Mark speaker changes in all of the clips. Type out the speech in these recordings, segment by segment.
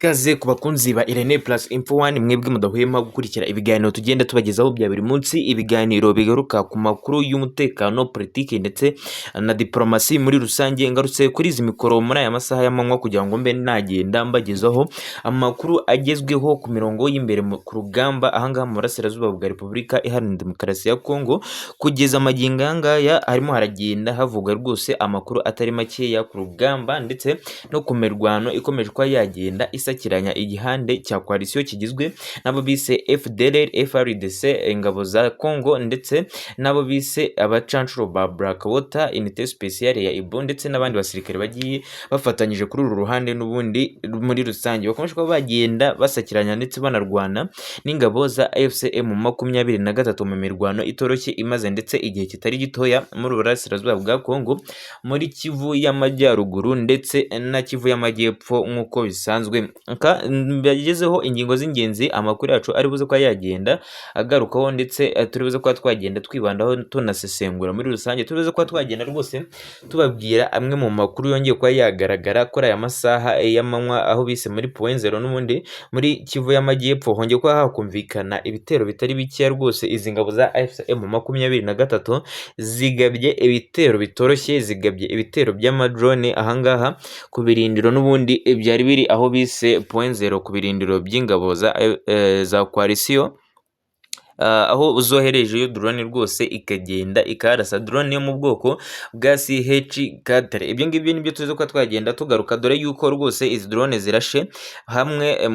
Speaker 1: Ikaze ku bakunzi ba Irene Plus Info One, mwebwe mudahwema gukurikira ibiganiro tugenda tubagezaho bya buri munsi, ibiganiro bigaruka ku makuru y'umutekano, politiki ndetse na diplomasi muri rusange. Ngarutse kuri izi mikoro muri aya masaha y'amanywa kugira ngo mbe nagenda mbagezaho amakuru agezweho ku mirongo y'imbere ku rugamba ahangaha mu burasirazuba bwa Repubulika Iharanira Demokarasi ya Kongo. Kugeza magingo aya ngaya harimo haragenda havugwa rwose amakuru atari makeya ku rugamba ndetse no ku mirwano ikomeje kuba yagenda isakiranya igihande cya coalition kigizwe n'abo bise FDLR, FARDC, ingabo za Congo, ndetse n'abo bise abacanshuro ba Blackwater, unité spéciale ya Ibo, ndetse n'abandi basirikare bagiye bafatanyije kuri uru ruhande n'ubundi muri rusange. Bakomeje kuba bagenda basakiranya ndetse banarwana n'ingabo za AFC M23 mu mirwano itoroshye imaze ndetse igihe kitari gitoya muri burasirazuba bwa Congo, muri Kivu y'Amajyaruguru ndetse na Kivu y'Amajyepfo nk'uko bisanzwe. Mbagezeho ingingo z'ingenzi amakuru yacu ari buze kuba yagenda agarukaho, ndetse turi buze kuba twagenda twibandaho tunasesengura muri rusange. Turi buze kuba twagenda rwose tubabwira amwe mu makuru yongeye kuba yagaragara kuri aya masaha y'amanywa aho bise muri Point Zero n'ubundi muri Kivu y'Amajyepfo. Hongeye kuba hakumvikana ibitero bitari bikeya rwose. Izi ngabo za AFC M23 zigabye ibitero bitoroshye, zigabye ibitero by'amadrone ahangaha ku birindiro n'ubundi byari biri aho bise Point Zero, ku birindiro by'ingabo za coalition, aho zohereje iyo drone rwose ikagenda ikarasa, drone yo mu bwoko bwa CH4. Ibyo ngibyo nibyo tuzi ko twagenda tugaruka, dore yuko rwose izi drone zirashe hamwe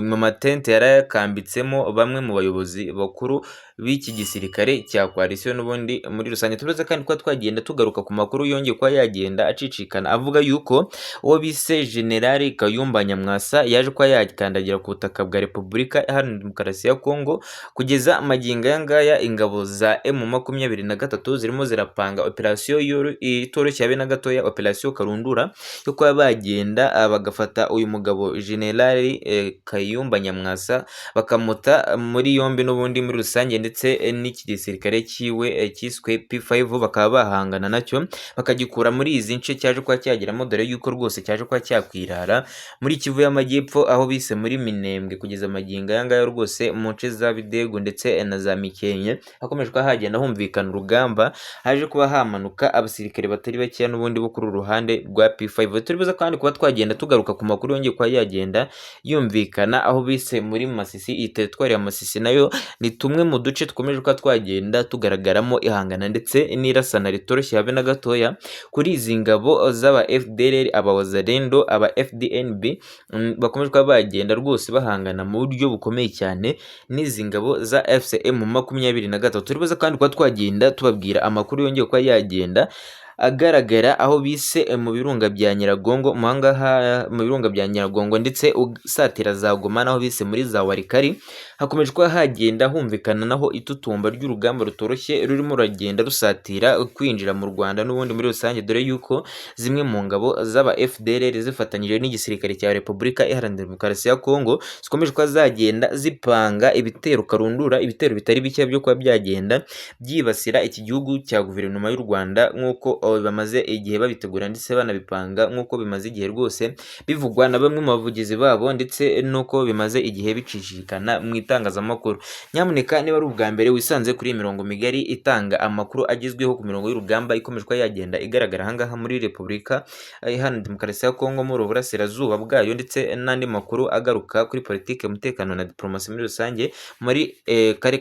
Speaker 1: mu matente yarayakambitsemo bamwe mu bayobozi bakuru b'iki gisirikare cya coalition n'ubundi muri rusange. Turaza kandi kuba twagenda tugaruka ku makuru yongeye kuba yagenda acicikana avuga yuko uwo bise General Kayumba Nyamwasa yaje kuba yakandagira ku butaka bwa Repubulika Iharanira Demokarasi ya Kongo. Kugeza magingo aya ngaya ingabo za M23 zirimo zirapanga operasiyo itoroshye habe na gatoya, operasiyo Karundura yo kuba bagenda bagafata uyu mugabo General Kayumba Nyamwasa, bakamuta muri yombi n'ubundi muri rusange, ndetse n'iki gisirikare cyiwe cyiswe P5 bakaba bahangana nacyo, bakagikura muri izi nce cyaje kuba cyageramo, dore yuko rwose cyaje kuba cyakwirara muri Kivu y'Amajyepfo aho bise muri Minembwe. Kugeza magingo aya ngaya rwose mu nce za Bidegu ndetse na za Mikenke hakomeje kuba hagenda humvikana urugamba, haje kuba hamanuka abasirikare batari bakeya n'ubundi bo kuri uru ruhande rwa P5. Turi buze kandi kuba twagenda tugaruka ku makuru yongeye kuba yagenda yumvikana aho bise muri Masisi. Iyi teritwari ya Masisi nayo ni tumwe mu duce dukomeje kuba twagenda tugaragaramo ihangana ndetse n'irasana ritoroshye habe na gatoya kuri izi ngabo z'aba FDLR, aba Wazalendo, aba FDNB, bakomeje kuba bagenda rwose bahangana mu buryo bukomeye cyane n'izi ngabo za AFC M23. Turi buze kandi kuba twagenda tubabwira amakuru yongeye kuba yagenda agaragara aho bise mu birunga bya Nyiragongo, ahangaha mu birunga bya Nyiragongo ndetse usatira za Goma naho bise muri za Walikale. Hakomeje kuba hagenda humvikana naho itutumba ry'urugamba rutoroshye rurimo ruragenda rusatira kwinjira mu Rwanda n'ubundi muri rusange, dore yuko zimwe mu ngabo z'aba FDLR zifatanyije n'igisirikare cya Repubulika Iharanira Demokarasi ya Kongo zikomeje kuba zagenda zipanga ibitero karundura, ibitero bitari bike byo kuba byagenda byibasira iki gihugu cya guverinoma y'u Rwanda, nk'uko bamaze igihe babitegura ndetse banabipanga, nk'uko bimaze igihe rwose bivugwa na bamwe mu bavugizi babo, ndetse n'uko bimaze igihe bicicikana mu itangazamakuru. Nyamuneka niba ari ubwa mbere wisanze kuri iyi mirongo migari itanga amakuru agezweho ku mirongo y'urugamba ikomeje kuba yagenda igaragara ahangaha muri Repubulika Iharanira Demokarasi ya Kongo, muri uburasirazuba bwayo, ndetse n'andi makuru agaruka kuri politiki, umutekano na diplomasi muri rusange muri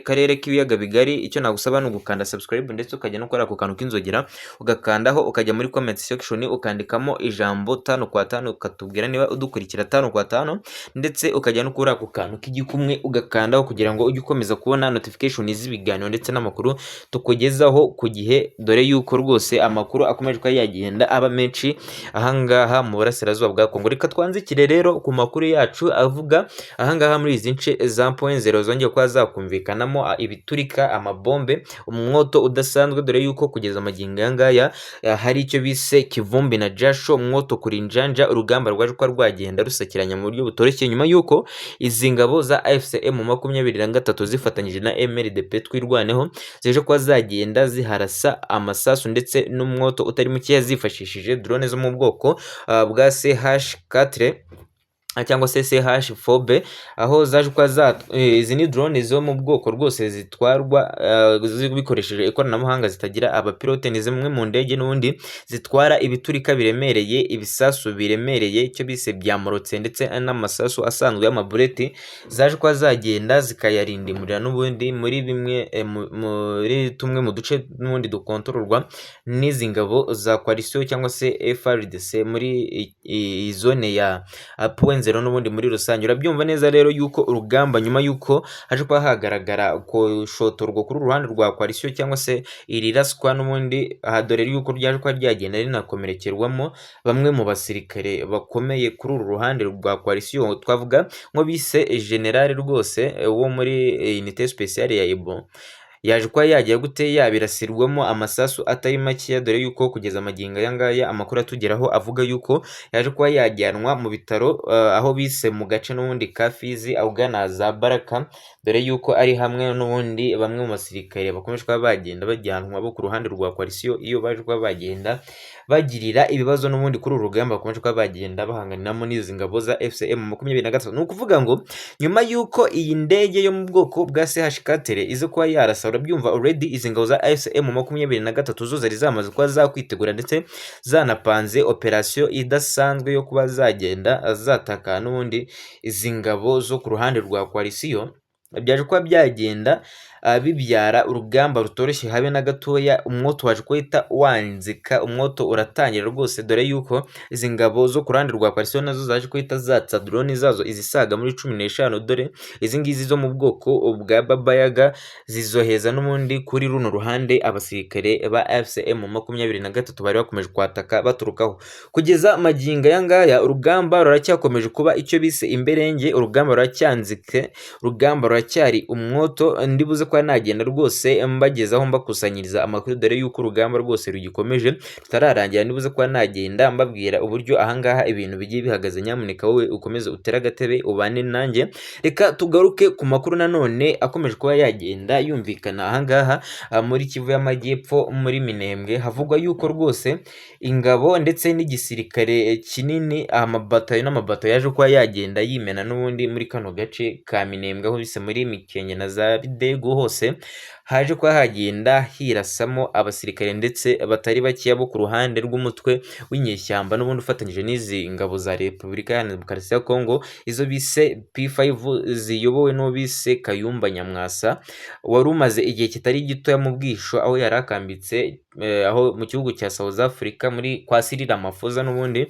Speaker 1: karere k'ibiyaga bigari, icyo nagusaba ni ugukanda subscribe ndetse ukajya no kuri ako kantu k'inzogera ugakandaho, ukajya muri comment section ukandikamo ijambo tano kwa tano, ukatubwira niba udukurikira tano kwa tano, ndetse ukajya no kuri ako kantu k'igikumwe ugakandaho kugira ngo ujye ukomeza kubona notification z'ibiganiro ndetse n'amakuru tukugezaho ku gihe, dore yuko rwose amakuru akomeje kuba yagenda aba menshi ahangaha mu burasirazuba bwa Kongo. Reka twanzikire rero ku makuru yacu avuga ahangaha muri izi nce za Point Zero zongeye kuba zakumvikanamo ibiturika, amabombe, umwoto udasanzwe, dore yuko kugeza magingo aya ngaya hari icyo bise kivumbi na jasho, mwoto kuri njanja. Urugamba rwaje kuba rwagenda rusakiranya mu buryo butoroshye nyuma yuko izi ngabo za AFC M23 zifatanyije na MRDP Twirwaneho zije kuba zagenda ziharasa amasasu ndetse n'umwoto utari mukeya zifashishije drone zo mu bwoko bwa CH4. Cyangwa se CH-4B, aho zaje kuba za izi ni drone zo mu bwoko rwose zitwarwa bikoresheje ikoranabuhanga, zitagira abapilote. Ni zimwe mu ndege n'ubundi zitwara ibiturika biremereye, ibisasu biremereye, icyo bise bya mortier, ndetse n'amasasu asanzwe y'amabureti. Zaje kuba zagenda zikayarindimurira n'ubundi muri bimwe muri tumwe mu duce n'ubundi dukontororwa n'izi ngabo za coalition cyangwa se FARDC muri iyi zone ya Point Zero n'ubundi muri rusange. Urabyumva neza rero yuko urugamba, nyuma yuko haje kuba hagaragara gushotorwa kuri uruhande rwa coalition cyangwa se iri raswa n'ubundi aha, dore yuko ryaje kuba ryagenda rinakomerekerwamo bamwe mu basirikare bakomeye kuri uru ruhande rwa coalition. Twavuga nko bise general rwose wo muri unité spéciale ya Ebo, yaje kuba yagira gute, yabirasirwamo amasasu atari makeya, dore yuko kugeza amagingo aya ngaya amakuru atugeraho avuga yuko yaje kuba yajyanwa mu bitaro aho bise mu gace n'ubundi ka Fizi ugana za Baraka, dore yuko ari hamwe n'ubundi bamwe mu basirikare bakomeje kuba bagenda bajyanwa bo ku ruhande rwa coalition iyo baje kuba bagenda bagirira ibibazo n'ubundi kuri uru rugamba bakomeje kuba bagenda bahanganiramo n'izi ngabo za AFC M23. Ni ukuvuga ngo nyuma y'uko iyi ndege yo mu bwoko bwa CH-4 iza kuba yarasa, urabyumva, already izi ngabo za AFC M23 zo zari zamaze kuba zakwitegura, ndetse zanapanze operasiyo idasanzwe yo kuba zagenda zataka n'ubundi izi ngabo zo ku ruhande rwa coalition. Byaje kuba byagenda bibyara urugamba rutoroshye habe na gatoya. Umwoto waje guhita wanzika, umwoto uratangira rwose, dore yuko izi ngabo zo ku ruhande rwa coalition nazo zaje guhita zatsa drone zazo izisaga muri 15, dore izi ngizi zo mu bwoko bwa Baba Yaga, zizoheza n'ubundi kuri runo ruhande abasirikare ba AFC M23 bari bakomeje kwataka baturukaho. Kugeza magingo aya ngaya urugamba ruracyakomeje kuba icyo bise imberenge, urugamba ruracyanzike, urugamba ruracyari umwoto. Ndibuze kuba nagenda rwose mbagezaho, mbakusanyiriza amakuru, dore yuko urugamba rwose rugikomeje rutararangira. Ndibuze kuba nagenda mbabwira uburyo ahangaha ibintu bigiye bihagaze. Nyamuneka wowe ukomeze utere agatebe ubane nanjye. Reka tugaruke ku makuru nanone akomeje kuba yagenda yumvikana ahangaha muri Kivu y'Amajyepfo, muri Minembwe. Havugwa yuko rwose ingabo ndetse n'igisirikare kinini, amabatayo n'amabatayo yaje kuba yagenda yimena n'ubundi muri kano gace ka Minembwe, aho bise muri Mikenke na za Bidegu, hose haje kuba hagenda hirasamo abasirikare ndetse batari bakeya bo ku ruhande rw'umutwe w'inyeshyamba n'ubundi ufatanyije n'izi ngabo za Repubulika Iharanira Demokarasi ya Kongo, izo bise P5 ziyobowe n'uwo bise Kayumba Nyamwasa, wari umaze igihe kitari gitoya mu bwisho aho yari akambitse aho mu gihugu cya South Africa muri kwa Cyril Ramaphosa, n'ubundi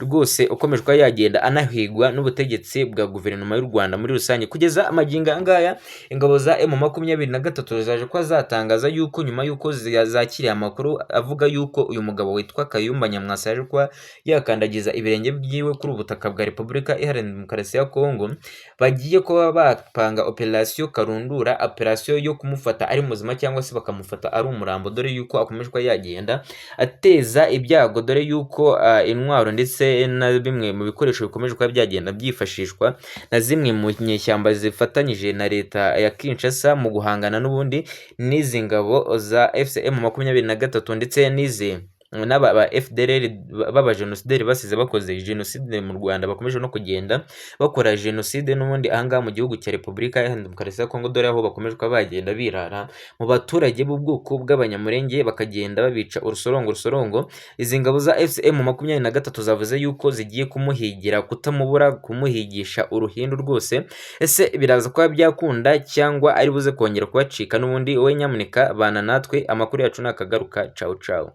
Speaker 1: rwose ukomeje kuba yagenda anahigwa n'ubutegetsi bwa guverinoma y'u Rwanda muri rusange. Kugeza amagingo aya ngaya ingabo za M23 zaje kuba zatangaza yuko nyuma yuko zakiriye amakuru avuga yuko uyu mugabo witwa Kayumba Nyamwasa yaje kuba yakandagiza ibirenge byiwe kuri ubu butaka bwa Repubulika Iharanira Demokarasi ya Kongo, bagiye kuba bapanga operasiyo karundura, operasiyo yo kumufata ari muzima cyangwa se bakamufata ari umurambo, dore yuko akomeje kuba yagenda ateza ibyago, dore yuko intwaro ndetse na bimwe mu bikoresho bikomeje kuba byagenda byifashishwa na zimwe mu nyeshyamba zifatanyije na leta ya Kinshasa mu guhangana n'ubundi n'izi ngabo za AFC M23 ndetse n'izi n'aba ba FDLR b'abajenosideri basize bakoze jenoside mu Rwanda, bakomeje no kugenda bakora jenoside n'ubundi ahangaha mu gihugu cya Repubulika Iharanira Demokarasi ya Kongo, dore aho bakomeje kuba bagenda birara mu baturage b'ubwoko bw'Abanyamulenge bakagenda babica urusorongo rusorongo. Izi ngabo za AFC M23 zavuze yuko zigiye kumuhigira kutamubura, kumuhigisha uruhindu rwose. Ese biraza kuba byakunda cyangwa ari buze kongera kubacika n'ubundi? Wowe nyamuneka bana natwe, amakuru yacu nakagaruka. Cawu cawu.